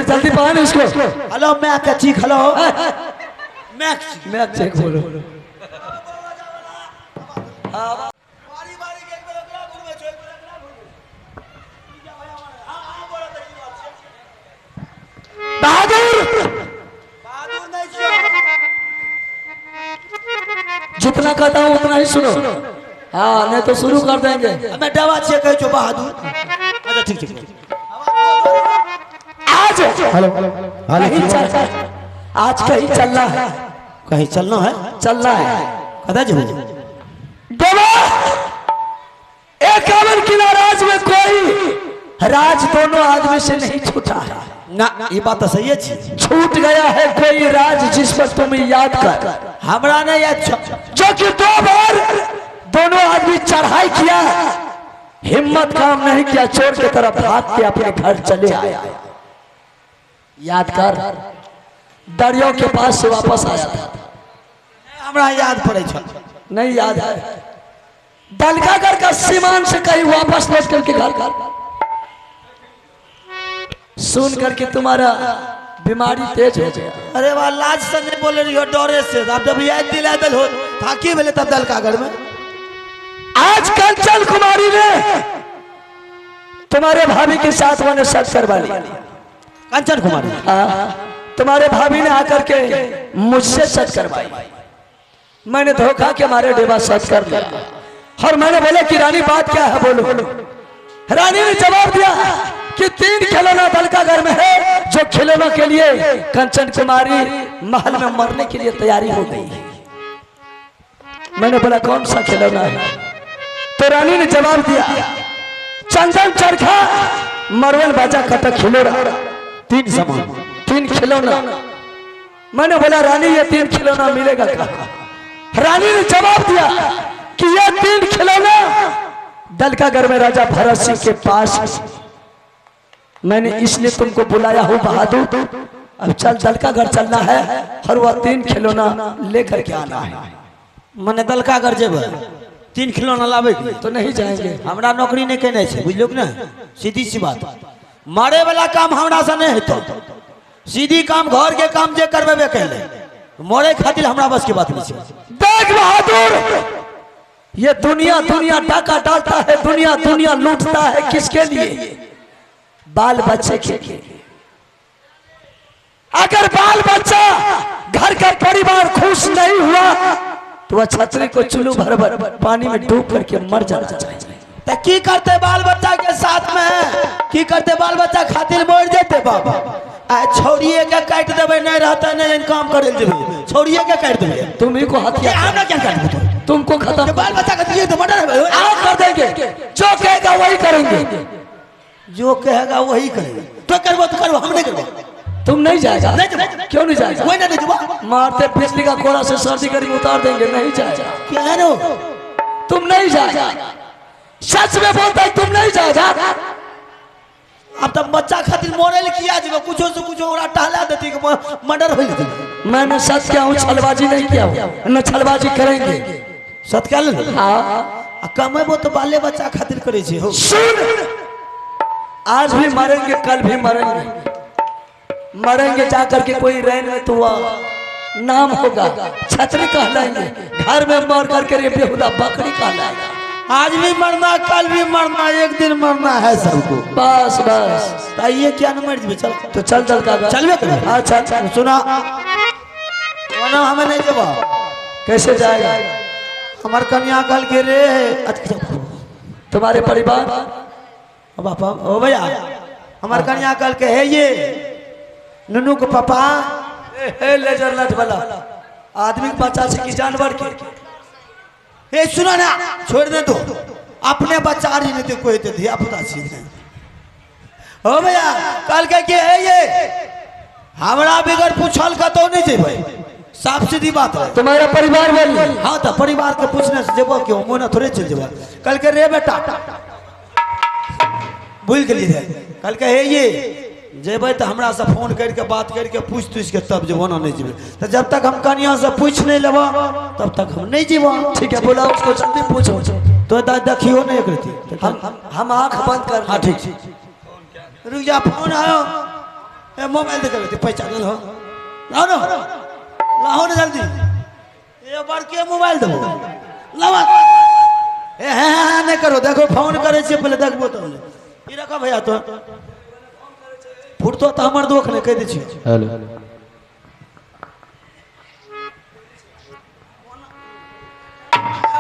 जल्दी पहन इसको। हेलो मैं के चीख, हेलो मैं चीख बोलो। बहादुर जितना कहता हूँ उतना ही सुनो। हाँ नहीं तो शुरू कर देंगे। मैं डवा छे कहै छो बहादुर। अच्छा ठीक ठीक। आज हेलो हेलो आज कहीं चलना है, कहीं चलना है, चलना है। कदा जो डवा 51 किला राज में कोई राज दोनों आदमी से नहीं छूटा है ना। ये बात तो सही है। छूट गया है कोई राज जिस पर तुम याद कर। हमरा नहीं याद, जो कि 2 बार दोनों आदमी चढ़ाई किया, हिम्मत काम नहीं किया, चोर की तरफ भाग के अपने घर चले आए। याद कर, दरियो के पास से वापस आया था। हमरा याद पड़े छल। नहीं याद है। दलकागढ़ का सीमान से कहीं वापस लौट करके घर घर सुन करके तुम्हारा बीमारी तेज हो गया। अरे वाह, लाज से नहीं बोले रही हो, डरे से। अब जब याद दिला दल हो थाकी भेले तब दलकागढ़ में। आज कंचन कुमारी ने तुम्हारे भाभी के साथ मैंने सच करवा ली। कंचन कुमारी? हाँ, तुम्हारे भाभी ने आकर के मुझसे सच करवाई। मैंने धोखा के मारे डेबा सच कर लिया। और मैंने बोला कि रानी बात क्या है बोलो। रानी ने जवाब दिया कि 3 खिलौना दलकागढ़ में है, जो खिलौनों के लिए कंचन कुमारी महल में मरने के लिए तैयारी हो गई। मैंने बोला कौन सा खिलौना है? तो रानी ने जवाब दिया चंदन चरखा मरवन बाजा कटक खिलौना, 3 सामान, 3 खिलौना। मैंने बोला रानी ये 3 खिलौना मिलेगा कहाँ? रानी ने जवाब दिया कि ये 3 खिलौना दलकागढ़ में राजा भरत सिंह के पास। मैंने इसलिए तुमको बुलाया हूं बहादुर, अब चल दलकागढ़ चलना है और वह 3 खिलौना लेकर के आना है। मने दलकागढ़ जेबै 3 खिलौना लाबे तो नहीं जाएंगे। हमरा नौकरी नहीं केने छै, बुझलुक ने? सीधी सी बात, मारे वाला काम हमरा से नहीं हेतौ। सीधी काम घर के काम जे करबेबे कैले, मरे खातिर हमरा बस के बात नहीं छै। देख बहादुर, ये दुनिया दुनिया डाका डालता है, दुनिया दुनिया लूटता है, किसके लिए? बाल बच्चे के लिए। अगर बाल बच्चा घर का परिवार खुश नहीं हुआ तो वह छतरी को चुल्लू भर भर पानी में डूब करके मर जाना चाहिए। तो की करते बाल बच्चा के साथ में? की करते बाल बच्चा खातिर मर जेते बाबा? आ छोड़िए के काट देबै, नहीं रहता नहीं काम करे जेबै, छोड़िए के काट देबै। तुम ही को हत्या हमरा क्या काट देबै? तुमको खत्म। बाल बच्चा के दिए तो मर्डर आप कर देंगे, जो कहेगा वही करेंगे, जो कहेगा वही करेंगे। तो करबो तो करबो, हम नहीं करबो। तुम नहीं जाएगा। नहीं, क्यों नहीं जाएगा? वही नहीं जाएगा। मारते बिजली का कोड़ा से सर्दी करी उतार देंगे। नहीं जाएगा। क्या है नो? तुम नहीं जाएगा। सच में बोलता है तुम नहीं जाएगा। अब तब बच्चा खातिर मॉडल किया जेबे, कुछो से कुछो ओकरा टहला देती कि मर्डर हो जेतै। मैंने सच किया हूँ, छलबाजी नहीं किया हूँ, न छलबाजी करेंगे। सच कह ले। हाँ, आ कमेबो तो बाले बच्चा खातिर करे छै हो। सुन, आज भी मरेंगे कल भी मरेंगे, मरेंगे जाकर के कोई रैन में तो वह नाम होगा, छतरी कहलाएंगे, घर में मर करके रे बेहुदा बकरी कहलाएगा। आज भी मरना कल भी मरना, एक दिन मरना है सबको। बस बस तो ये क्या न मर जेबे। चल तो चल चल का चलबे कर। हाँ चल चल। सुना ओना हमें नहीं जेबो। कैसे जाएगा? हमार कन्या कल के रे। अच्छा तुम्हारे परिवार बापा ओ भैया, हमार कन्या कल के है ये नुनू के पापा लेजर लट वाला आदमी के बच्चा से कि जानवर के? ए सुना ना, छोड़ दे तो अपने बच्चा रही नहीं तो कोई तो धिया पुता छी। हो भैया कल के है ये हमरा बगैर पूछल कतौ नहीं जेबै, साफ सीधी बात है। तुम्हारा परिवार वाली? हाँ तो परिवार के पूछने से जेबो क्यों, मोना थोड़े चल जेबो। कल के रे बेटा भूल गेलियै, कल के हे ये जेबै तो हमरा से फोन करके बात करके पूछ तुछ के तब जेबो, ना नहीं जेबै। तो जब तक हम कनिया से पूछ नहीं लेबो तब तक हम नहीं जेबो। ठीक है, बोला उसको जल्दी पूछो। तो देखियो नहीं एक रति, हम आंख बंद कर। हाँ ठीक, रुक जा, फोन आयो। ए मोबाइल दे के पैसा दे हो लाओ ना लाओ ना जल्दी ए बड़के मोबाइल देबो लाओ ए हां हां नहीं करो देखो फोन करे छे पहले देखबो तो ई रखो भैया तो फुटतो तो हमर दोख नहीं कह दे छी। हेलो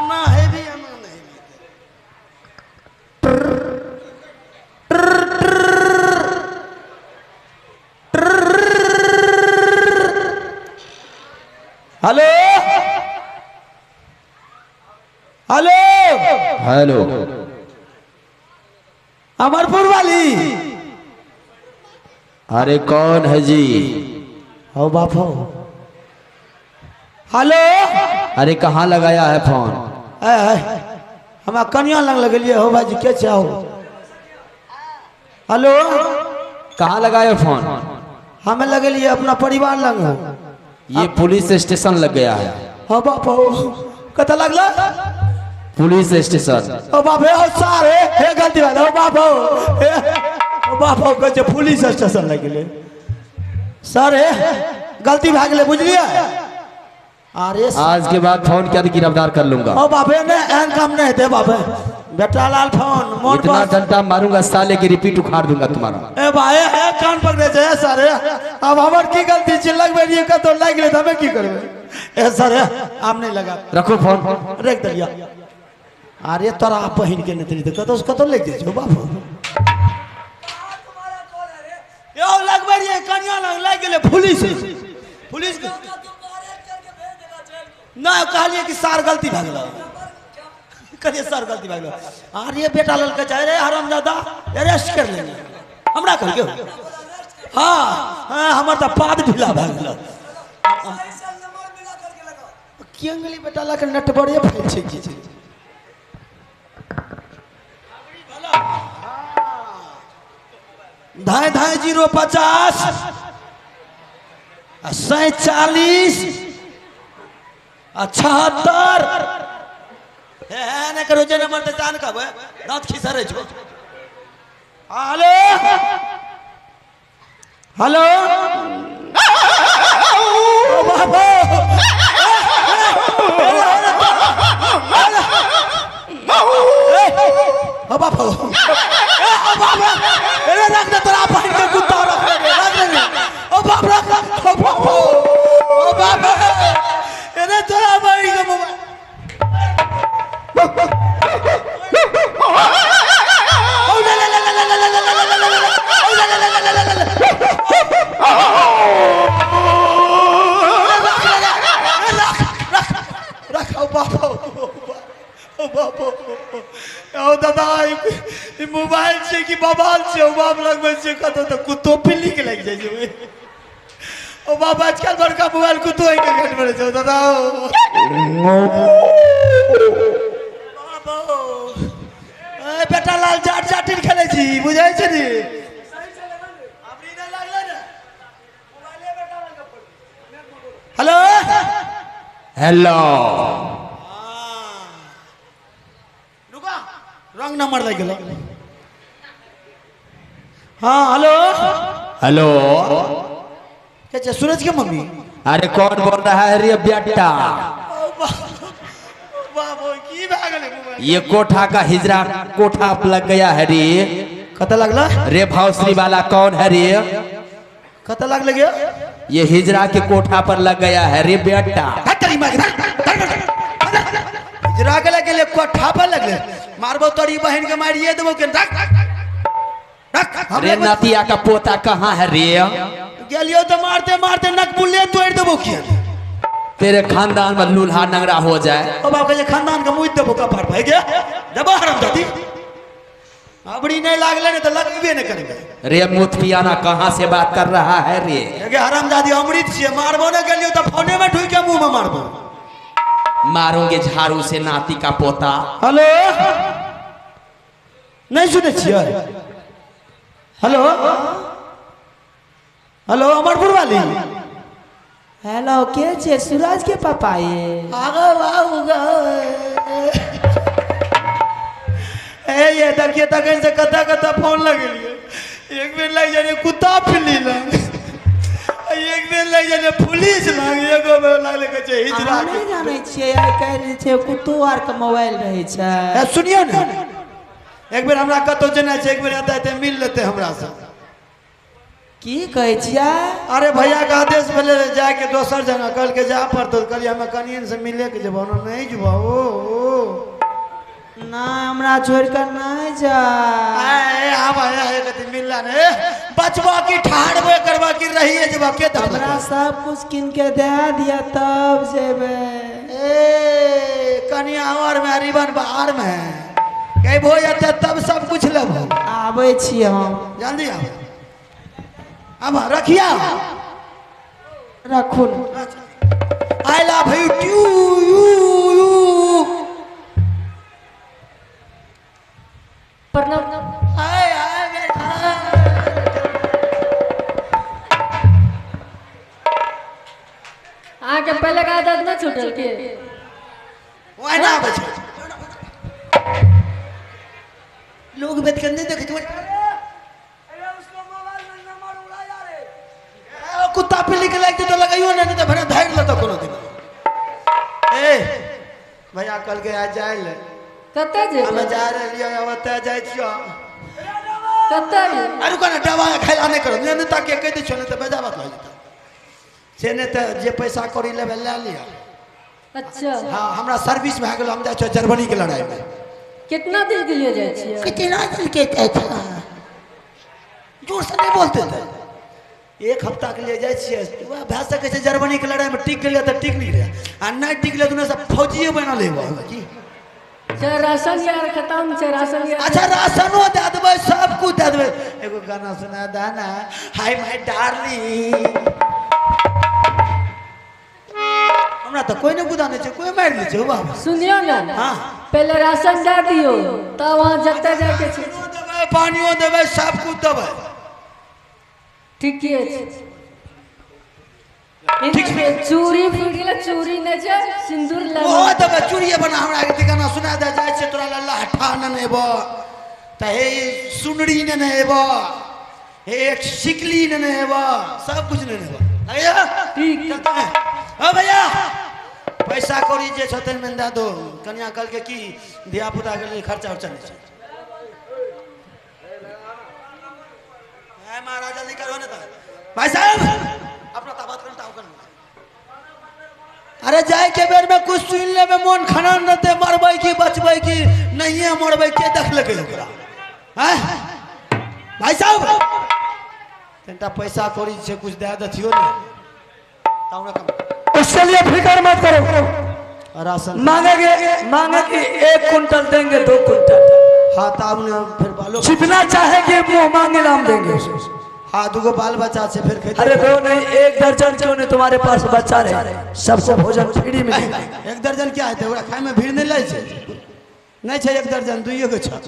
ना है भी ना नहीं भी। हेलो हेलो हेलो अमरपुर वाली। अरे कौन है जी? हो बाप हो। हेलो अरे कहाँ लगाया है फोन? हम कनिया लग लगलिए हो भाजी के चाहो। हेलो कहाँ लगाया फोन? हमें लगलिए अपना परिवार लग। ये पुलिस स्टेशन लग गया है। हो बाप हो कत लगला? Police station. ओ बाप हे हो सर हे गलती वाला। ओ बाप हो ओ बाप हो कहे पुलिस स्टेशन लग गेलै सर। हे गलती भए गेलै बुझलिए। अरे आज के बाद फोन क्या गिरफ्तार कर लूंगा। ओ बाप हे नहीं एहन काम नहीं हेतै बाप हे। बेटा लाल फोन मोन इतना डंडा मारूंगा साले की रिपीट उखाड़ दूंगा तुम्हारा। ए भाई ए कान पकड़े छै सर। अब हमर की गलती छै? लगबे रहिए कतौ लागि गेलै त हमे की करबै? ए सर आब नहीं लगा रखो फोन रख दिया। अरे तोरा बहिन के नहीं त कतौ कतौ लागि जाइ छौ बाप। यो लगबे रहिए कनिया लग लागि गेलै पुलिस पुलिस ना कहलिए कि सार गलती भए गेल। कहलिए सर गलती भए गेल। अरे बेटा ललके छै रे हरामजादा अरेस्ट कर लेंगे हमरा कहलकै। हाँ हाँ हमर तऽ पाद ढीला भए गेल। की अंगली बेटा लके नटबरे फैल छै की छै। 2.5 2 0 50 47 76 नहीं करो जे नंबर ते जान कहबै दांत खिसरै छौ। हेलो हेलो ओ बाबा ओ बाबा ओ बाबा अरे रख दे तोरा बहिन के कुत्ता रख दे रख दे। ओ बाप रख ओ बाबा ओ बाबा अरे तोरा बहिन के मोबाइल। दादा मोबाइल छै कि बबाल छै? ओ बाप लगबै छै कतौ तऽ कुत्तो पिल्ली के लागि जाइ छै। ओ बाप आजकल बड़का मोबाइल कुत्तो के घट में छै दादा। ए बेटा लाल जाट जाटिन खेलै छी बुझै छै नि? हेलो हेलो रुका रंग नंबर लागि गेल। हाँ हेलो हेलो के छै सूरज के मम्मी? अरे कौन बोल रहा है रे बेटा? की भए गेलै मोबाइल? ये कोठा का हिजरा कोठा पर लग गया है रे। कत लगला रे भावश्री वाला कौन है रे? कत लगल गया? ये हिजरा के कोठा पर लग गया है रे बेटा। हिजरा के लग गेलै कोठा पर लगले। मारबो तोरी बहिन के मारिए देबो के रख रख। रे नातिया का पोता कहाँ है रे? गेलियो तो मारते मारते नकबुल्ले तोड़ देबो के। तेरे खानदान में लूल्हा नंगरा हो जाए। ओ बाप के खानदान के मुँह देबो कपार भाई गया देबो हरामजादी। अबरी नहीं लागले ने तो लगबे नहीं करेंगे। रे मूत पियाना कहाँ से बात कर रहा है रे? गे हरामजादी अमृत छिए मारबो ने गेलियो तो फोने में ढुक के मुंह में मारबो। मारूंगे झाड़ू से नाती का पोता। हेलो नहीं सुने छिए? हेलो हेलो अमरपुर वाली। हेलो के छे सूरज के पापा? ये आगे बाबू ए ये देखिए तखन से कता कता फोन लगेलिए। एक बेर लागि जाए कुत्ता पिल्ली लग। एक दिन लग जाए पुलिस लाग एगो बेर लागले कहै छै हिजरा नहीं जानै छियै आइ काल्हि जे छै कुत्तो आर के मोबाइल रहै छै। ए सुनियो ने, एक बेर हमरा कतौ जेनाइ छै, एक बेर एतै तऽ मिल लेतै हमरा से। की कहै छियै? अरे भैया के आदेश भेलै जाके दोसर जगह, कहलकै जा पड़तौ, कहलियै हमे कनियन से मिले के जेबौ, नहीं जेबौ। ओ ना हमरा छोड़ कर नहीं जा। आब मिलला ने बचबा की ठाड़बे करबा की रहिए जेबा के दे हमरा सब कुछ किन के दे दिया तब जेबे। ए कनिया और में रिबन बाहर में कहबो जते तब सब कुछ लेबो। आबै छी हम, जल्दी आब। अब रखिया रखू। I love you too you you. प्रणाम। आय आय बेटा। आके पहले का आदत न छूटल के ओए ना आबै छै लोग बेत के नहीं देखै छै। अरे उसको मोबाइल में नंबर उड़ाया रे। ए कुत्ता पिल्ली के लागि तो लगाइयो ना, नहीं तो भरे धारि लेतो कोनो दिन। ए भैया कल के आ जाय ले। कतऽ जेबै? हम जा रहलियै, अब ओतऽ जाइ छियौ। कतऽ? अरे रुको ना, दवा खाइला नहि करो, नहि तऽ के कहि दै छियौ, नहि तऽ बेजा बात भऽ जेतौ। से नहि तऽ जे पैसा कौड़ी लेबै लए लिअ। अच्छा। हाँ हमरा सर्विस भए गेल, हम जाइ छियौ जर्मनी के लड़ाई में। कितना दिन के लिए जाइ छियै? कितना दिन के जाइ छियै? जोर से नहीं बोलते थे। एक हफ्ता के लिए जाइ छियै, वएह भए सकै छै जर्मनी के लड़ाई में टिक गेलै तऽ टिक नहि गेलै, आ नहि टिकलै तऽ सब फौजिए बनल हेबो की। राशन यार खत्म छै, राशन यार। अच्छा राशनो दे देबै, सब कुछ दे देबै। एगो गाना सुना दे ना, हाय my darling. हमरा तऽ कोई नहि गुदा नहि छै, कोई मारि लै छै बाबा। सुनियो ना, हाँ पहले राशन दे दियो तब वहाँ जतऽ जाके छै। देबै, पानियो देबै, सब कुछ देबै। ठीक छै। ठीक चूड़ी फूटि गेलै, चूड़ी नहि छै, सिन्दूर लगा ओ देबै, चूड़िए बना हमरा के गाना सुना दे। जाइ छै तोरा लल्ला हठा ने एबो तऽ हे सुनरी ने एबो, हे एक सिकली ने एबो, सब कुछ ने एबो। ठीक चलते हैं। ओ भैया पैसा कौड़ी जे छथिन में दे दो। कनिया कहलकै की धिया पुता के लिए खर्चा उर्चा नहि छै। महाराज जल्दी करो ने भाई साहब, अपना बात करो। अरे जाए के बेर में कुछ सुन ले में मन खनान रहते, मरबै की बचबै की नहीं मरबै के देख लेकै ओकरा। हैं भाई साहब तनिटा पैसा कौड़ी छै कुछ दे देथियो ने। उसके लिए फिक्र मत करो। राशन मांगेंगे, मांगेंगे 1 कुंटल देंगे, 2 कुंटल। हाँ तब ने फिर बालो जितना चाहेंगे मुँह मांगे नाम देंगे। हाँ दूगो बाल बच्चा से फिर। अरे दो नहीं, 1 दर्जन क्यों नहीं तुम्हारे पास बच्चा रहे, सबको भोजन फ्री मिलेगा। 1 दर्जन क्या है खाए में भीड़ नहीं लै छै, नहीं छै 1 दर्जन, दुइयो के छै।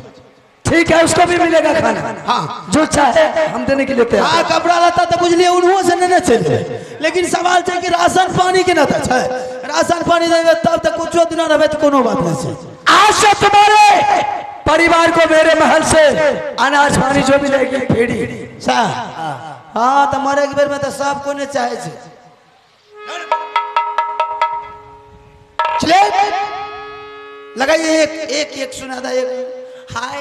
ठीक है, उसको भी मिलेगा खाना। हाँ जो चाहे हम देने के लिए तैयार। हाँ कपड़ा लत्ता तो बुझलिए उन्हों से नहीं चलते, लेकिन सवाल छै कि राशन पानी के न छै। राशन पानी देबै तब तक कुछो दिना रहबै तऽ कोनो बात नहीं छै। आज से तुम्हारे परिवार को मेरे महल से अनाज पानी जो मिलेगी फ्री। हाँ तो मरे के बेर में तो सब कोई नहीं चाहे छै। चले लगाइए एक एक एक सुना था एक हाय।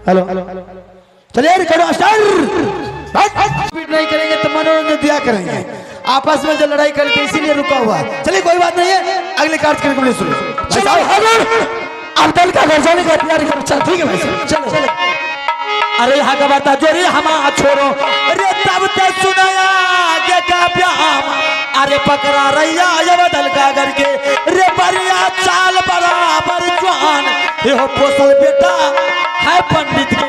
हेलो चलिए रिकॉर्ड स्टार्ट। स्पीड नहीं करेंगे तो मनोरंजन दिया करेंगे। आपस में जो लड़ाई करते इसीलिए रुका हुआ है। चलिए कोई बात नहीं है, अगले कार्यक्रम में सुनो। अब दल का घर जाने का तैयारी करो। चल ठीक है भाई, चलो चलो। अरे यहाँ का बात जोरी हमा छोड़ो रे तब तक सुनाया के का प्याम। अरे पकड़ा रैया ये बदल का घर के रे बरिया चाल बराबर जवान ये हो पोसल बेटा है पंडित के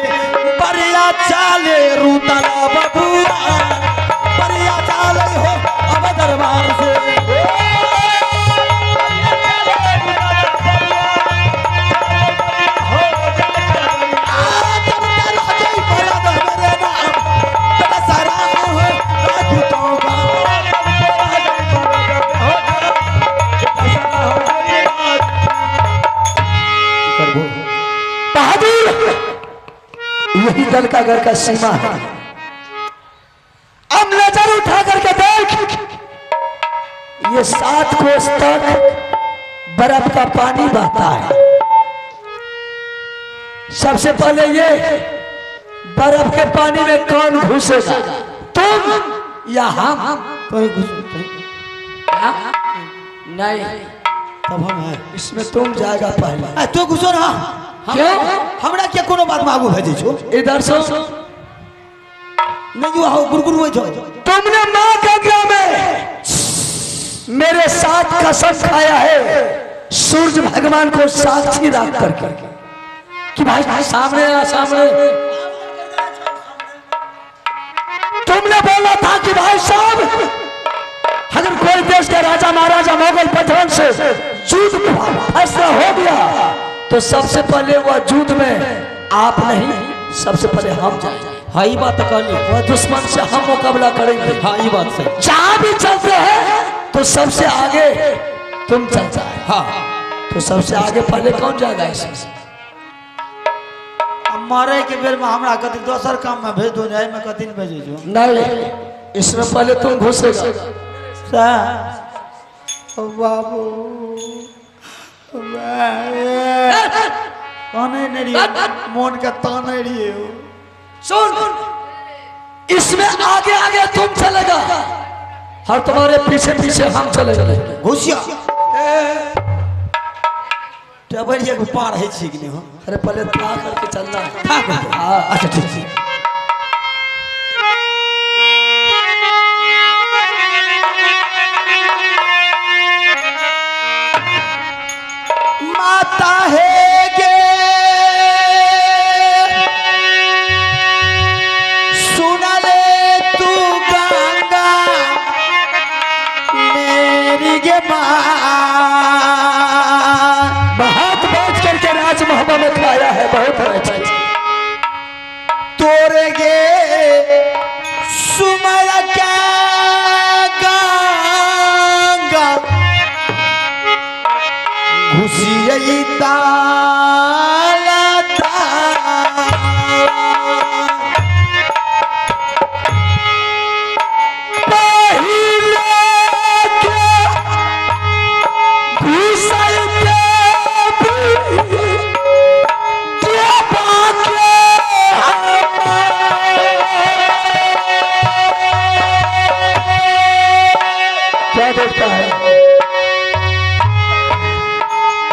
बरिया चाले रूतला बबुआ बरिया चाले हो अब दरबार से। बहादुर यही दल का घर का सीमा है। अब नजर उठा करके देख, ये 7 कोस तक बर्फ का पानी बहता है। सबसे पहले ये बर्फ के पानी में कौन घुसेगा, तुम या हम? नहीं, तब हम हैं इसमें, तुम जाएगा पहले। तू घुसो ना। क्यों? हमरा क्या कोनो बात में आगू भेजे छो? इधर से नहीं जो गुरगुर हुए छो। तुमने मां गंगा में मेरे साथ कसम खाया है, सूरज भगवान को साक्षी रख करके कि भाई सामने आ, सामने। तुमने बोला था कि भाई साहब अगर कोई देश का राजा महाराजा मुगल पठान से युद्ध फैसला हो गया तो सबसे पहले वह युद्ध में आप नहीं, सबसे पहले हम जाएंगे। हाँ ये बात कहली, वह दुश्मन से हम मुकाबला करेंगे। हाँ ये बात सही। जहां भी चलते हैं तो सबसे आगे तुम चलता है। हाँ तो सबसे आगे पहले कौन जाएगा? इसमें मारे के बेर में हमरा कथी दोसर काम में भेज दो, जाए में कथी भेजे जो नहीं, इसमें पहले तुम घुसेगा। बाबू ताने नहीं रही, मोन का ताने रही। सुन, इसमें आगे आगे तुम चलेगा और तुम्हारे पीछे पीछे हम चलेंगे। घुसिया पार है छी कि नहीं हो? अरे पहले था करके चलना है। था करके? हाँ। अच्छा ठीक ठीक। माता है गे सुन ले तू गंगा मेरी गे माँ। बहुत बैठ करके राजमहल में खाया है, बहुत बैठ। तोरे गे सुमर क्या गंगा घुसियई ताला देखता है।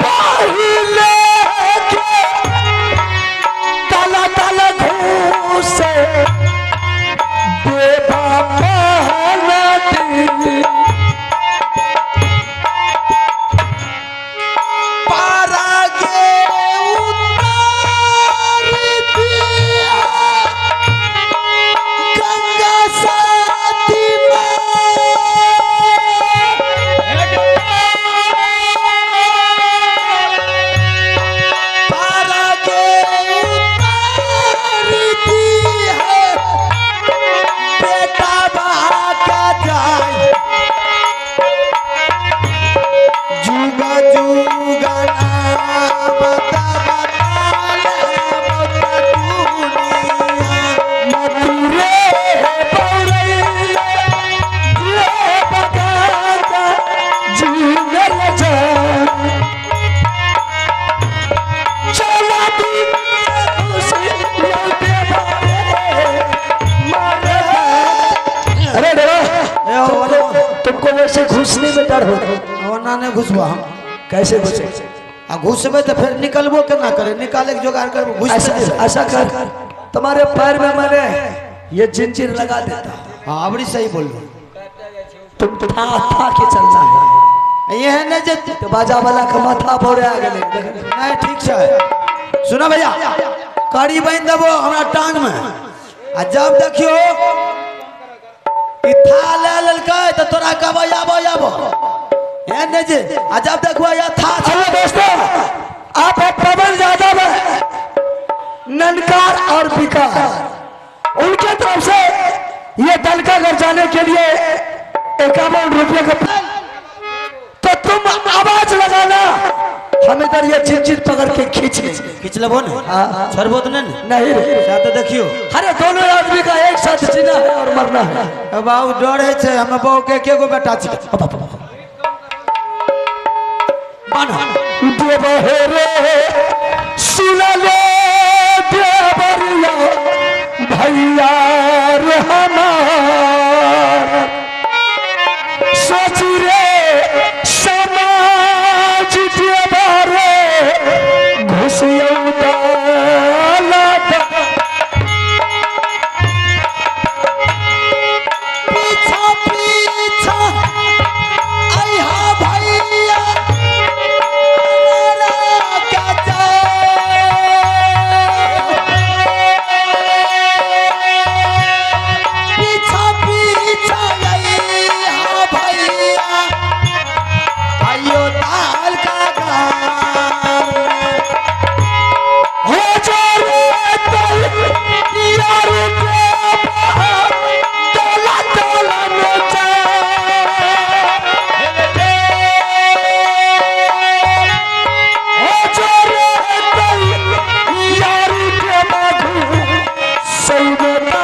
पहले के ताला ताला घूसे पारा के उतार दिया गंगा साथी में। पारा के उतार दिया बेटा बाका जाए जुगा जुगा नाम बता अरे डरो, तुमको वैसे घुसने में डर होता। ना नहीं घुसबा हम। कैसे घुसे? आ घुसबे तो फिर निकलबो केना करे, निकाले के जोगाड़ करबो। घुस ऐसा कर, तुम्हारे पैर में मैंने ये जंजीर लगा देता। हाँ अबरी सही बोल रहे। तुम था था के चलना है। ये है ना जे तो बाजा वाला का माथा भोरे आ गेले। नहीं ठीक है। सुना भैया, कड़ी बांध देबो हमरा टांग में आ जब देखियो कि था ले लेलकै तो तोरा कहबो आबो आबो। है नहीं जे आ जब देखबो या था। चलो दोस्तों, आप है पवन यादव है ननकार और विकास, उनके तरफ से ये दल का घर जाने के लिए 51 रुपये का। तो तुम आवाज लगाना, हम इधर ये चिंचिन पकड़ के खींच लेंगे। खींच लेबो ने? हाँ। छोड़बो तो नहीं? नहीं रे। तो देखियो, अरे दोनों आदमी का एक साथ जीना है और मरना है। बाबू डर है छे, हम बाबू के के गो बेटा छी। बानो देवहे रे सुन ले देवरिया भैया रे हमार, सोच रे समाज देवरे घुसियौ दालत। पीछा पीछा आइहा भैया मेरा क्या जाए, पीछा पीछा आइहा भैया आइयो ताल का गान। हो जा रे यार के तोला तोला नचा, हो जा रे यार के मधु सौदा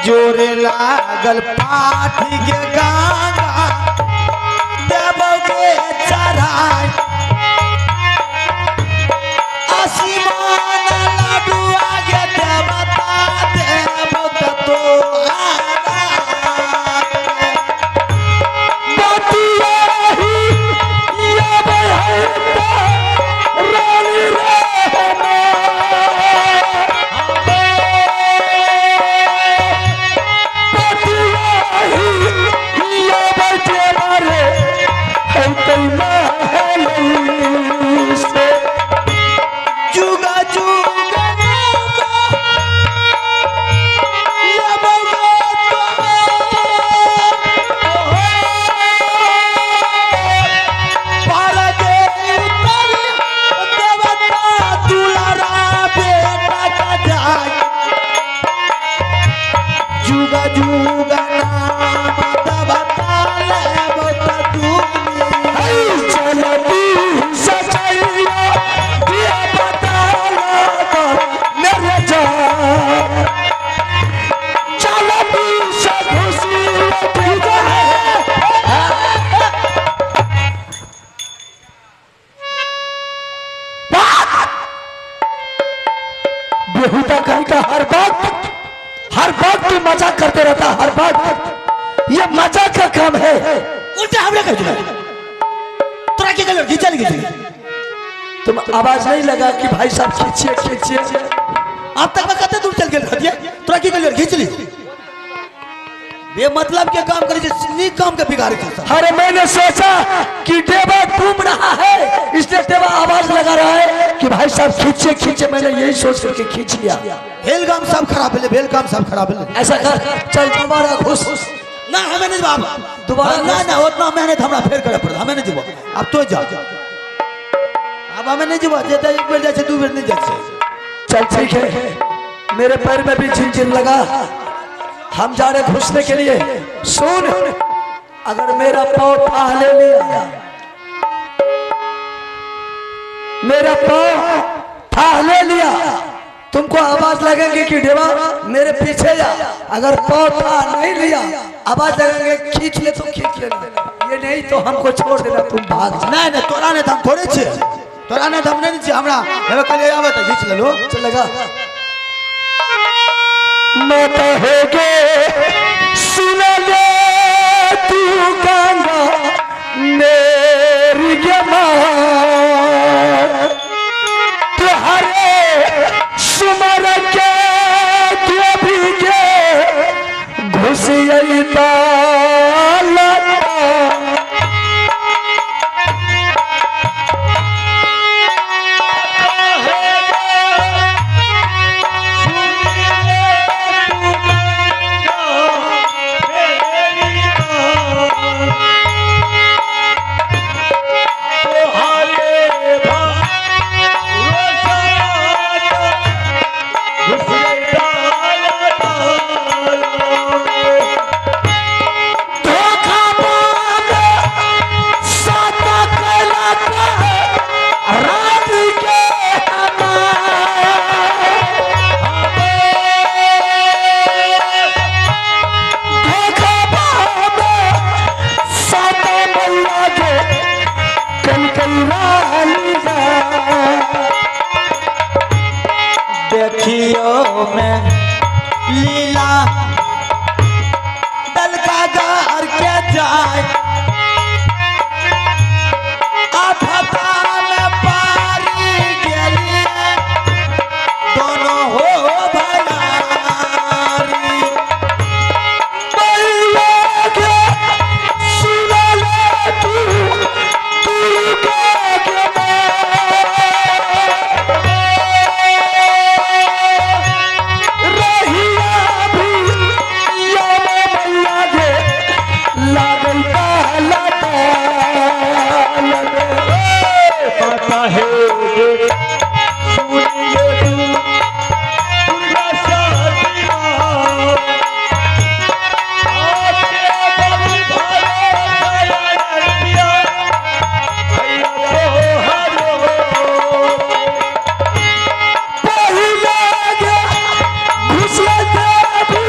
जोरे लागल पाठी के गांगा देबो के चढ़ाई, आसमान लाडू आगे देवता देबो तो बतिया ही या बहता रानी रे बतिया ही या बैठे मारे हम तो महल से। जुगा जुगा लेबो तो पार के उतर देवता दुलारा बेटा का जाय, जुगा जुगा नाम देवता लेबो तो दुनिया। चलती सचैया दिया बताला मेरे जान, चलती से खुशी बेहुदा कहीं का हर वक्त तू मजाक करते रहता, हर वक्त ये मजाक का काम है। उल्टा हमने कर दिया, तोरा के गलो घिचल घिचल। तुम आवाज नहीं लगा कि भाई साहब खींचिए खींचिए? अब तक मैं कते दूर चल गेल हतिया, तोरा की गलो घिच ली। बे मतलब के काम करे छे, नीक काम के बिगाड़े छे सब। अरे मैंने सोचा कि देवा घूम रहा है इसलिए देवा आवाज लगा रहा है कि भाई साहब खींचिए खींचे, मैंने यही सोच करके खींच लिया। भेल काम सब खराब भेले, भेल काम सब खराब भेले। ऐसा कर चल दोबारा घुस। ना हमें नहीं बाप दोबारा ना ना उतना मेहनत हमरा फेर करे पड़त, हमें नहीं जीवो। अब तो जा, अब हमें नहीं जीवो, जेते एक बेर जाय छै दू बेर नहीं जाय छै। चल ठीक है, मेरे पैर में भी झिनझिन लगा, हम जा रहे घुसने के लिए। सुन, अगर मेरा पाँव थाह ले लिया, मेरा पाँव थाह ले लिया, तुमको आवाज लगेंगे कि देवा मेरे पीछे जा। अगर पाँव थाह नहीं लिया, आवाज लगेंगे खींच ले तो खींच लेना, ये नहीं तो हमको छोड़ देना, तुम भाग जा। नहीं नहीं तोरा नहीं हम थोड़े छे, तोरा नहीं हम नहीं छे, हमरा हेबे कहलिए आबे त खींच लेलो। चल लगा मैं कहोगे सुन ले तू गंगा मेरी माँ, तुम्हारे सुमर के भीगे घुसिया। हरे देखियो में लीला दल का गार के जाए आफता में पारी गेली दोनों हो भयारी मैया के सुना ले तू दुर्गा के रहिया भी या मैया के लागल ताला ताल में। पता है सुनिए तू दुर्गा शादी आके बलि भरो भैया भैया तो हरो पहिले गे घुसले देवी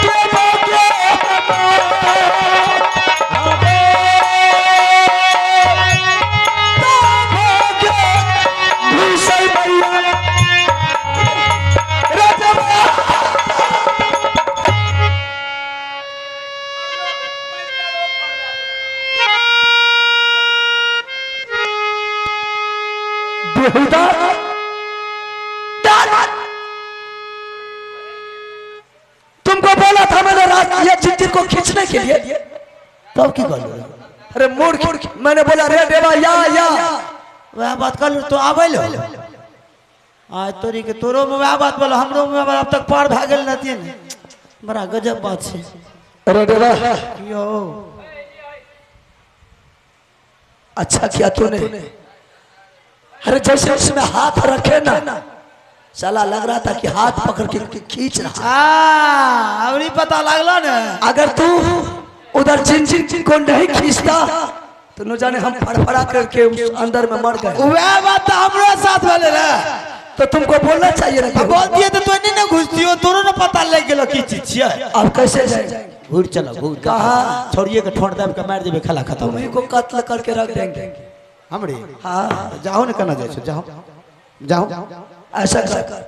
के बागे भागे घुसै मैया रजवा। बेहुदा तुमको बोला था मैंने रात ये जिंजीर को खींचने के लिए, तब की कहलू? अरे मूर्ख, मैंने बोला रे देवा या या वह बात कहलू तो आबै लो आय तोरी के तोरो में वह बात बोलो हमरो में अब तक पार भए गेल नतिए ने। बड़ा गजब बात छै। अरे देवा यो अच्छा किया तूने। अरे जैसे उसमें हाथ रखे ना, साला लग रहा था कि हाथ पकड़ के खींच रहा। आ अबरी पता लागलो ने। अगर तू उधर जिंजीर को नहीं खींचता तो न जाने हम फड़फड़ा करके उस अंदर में मर गए। वह बात तो हमरो साथ भेलै रे। तो तुमको बोलना चाहिए ना। बोल दिए तो नहीं ना घुसतियो, तोरो ना पता लग गेलो की चीज छियै। अब कैसे जाएंगे? घूर चलो घूर। कहाँ? छोड़िए के ठोड़ दाब के मार देबे खाला खत्म। तुम्ही को कत्ल करके रख देंगे हमरे। हाँ जाओ ने कना जाय छो, जाओ जाओ। ऐसा कर,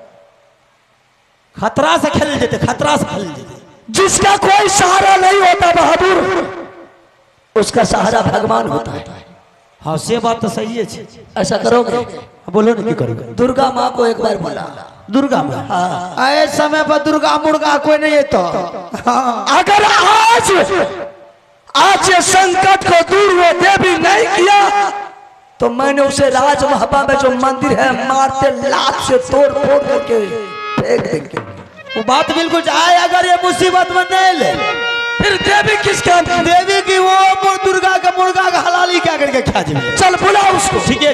खतरा से खेल जेते, खतरा से खेल जेते। जिसका कोई सहारा नहीं होता बहादुर, उसका सहारा भगवान होता है। हाँ से बात तो सही है। ऐसा करोगे? बोलो ना की करोगे? दुर्गा माँ को एक बार बोला। दुर्गा माँ? हाँ। आए समय पर दुर्गा मुर्गा कोई नहीं है तो। हाँ। अगर आज आज ये संकट को दूर वो देवी नहीं किया तो मैंने उसे राजमहबा में जो मंदिर है मारते लात से तोड़ फोड़ करके फेंक देंगे। वो बात बिल्कुल आए अगर ये मुसीबत में नहीं ले फिर देवी किसका? देवी की वो दुर्गा का मुर्गा का हलाली क्या करके खा जाए। चल बुला उसको। ठीक है।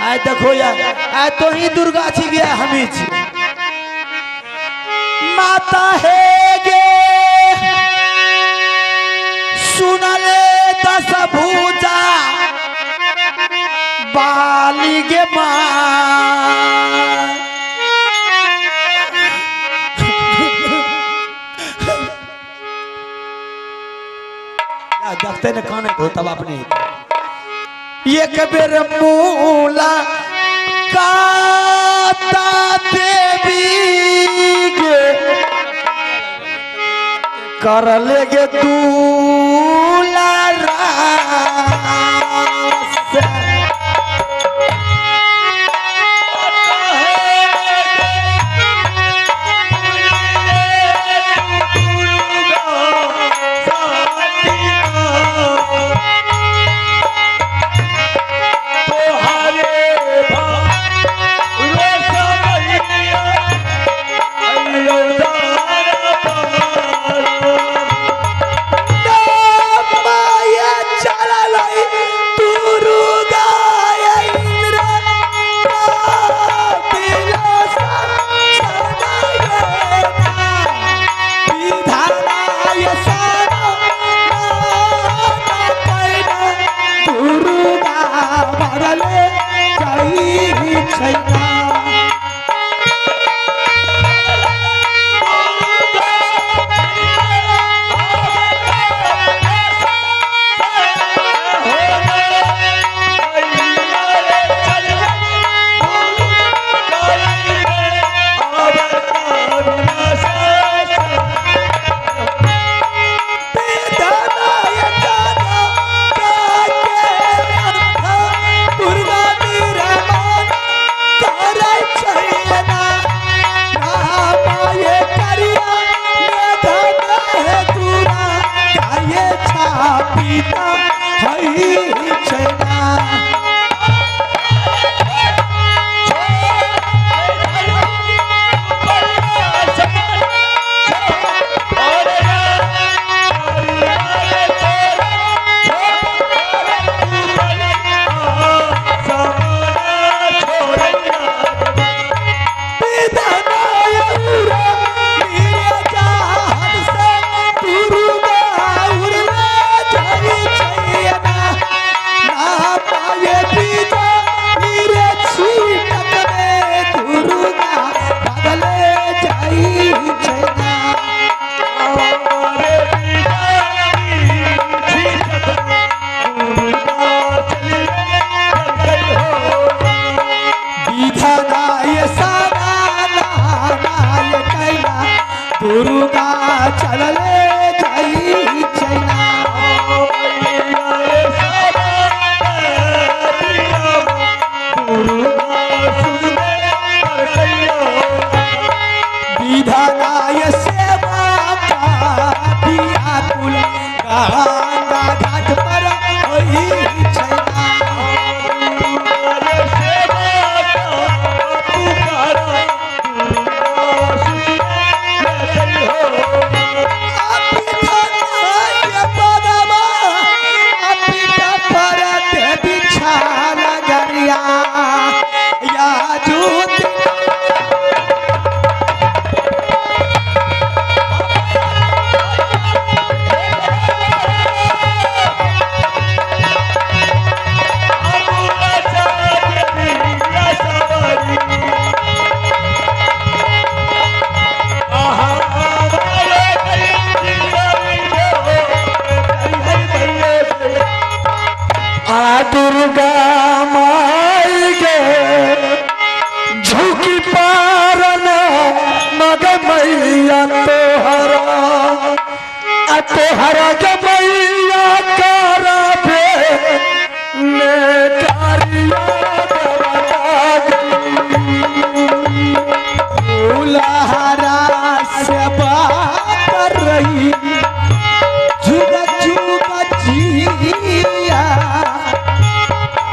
आए देखो यार, आए तो ही दुर्गा छी गया हम ही छी। माता है गे सुनले दस भुजा बाली गे माँ। देखते न काने हो तब अपने एक बेर मूला काता देवी गे कर लेगे दूला रास। रो मैया तोहरा आ तोहरा के मैया कराबे ने कारिया फूलहरा से बात रही जुग जुग जिया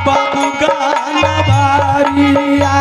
बाबू गाना बारिया।